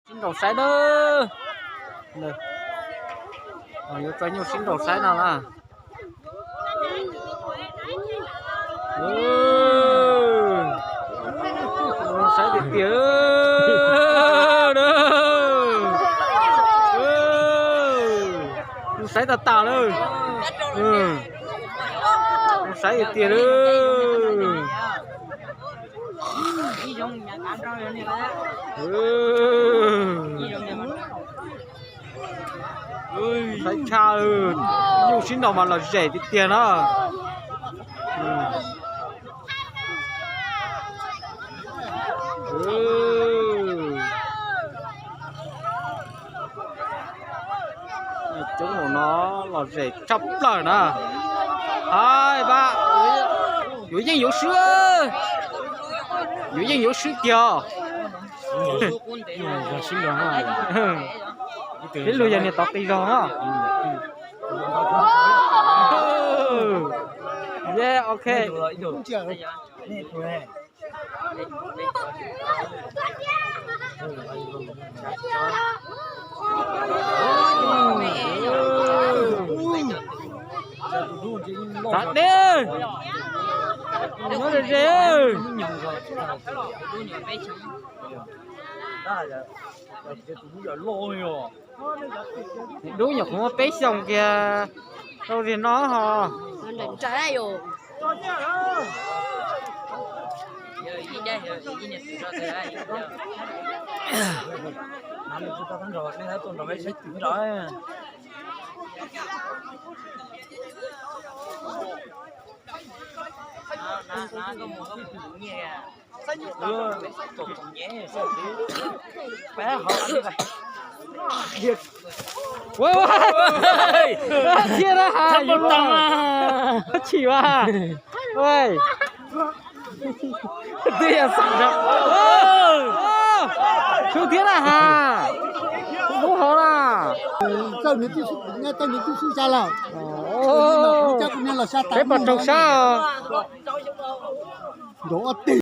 Sib nraus saib na. Yuav tso nyuj sib nraus saib no na. Saib tiag tiag. Saib tas tas lawm. Saib tiag tiag lawm. Saib tshaj, nyuj sib nraus mas lom zem tiag tiag na. Coob mus no lom zem tshaj plaws na. Haib pab, yuav yeej yuav swb, yuav yeej yuav swb kiag. Ib lug yog niag tod qis zog na. Ye, ok. Txav deb, nyob ze ze. Dub nyuam qhuav muaj peb xyoos kiag, rau zig no ho. Thiab na has, yuav los tsis vas. Twb yog xav, xub thiab na has. Lub hauv na. Txawj nws twb xub xa lawm. Peb pom raug sab os. Nrov ob teg.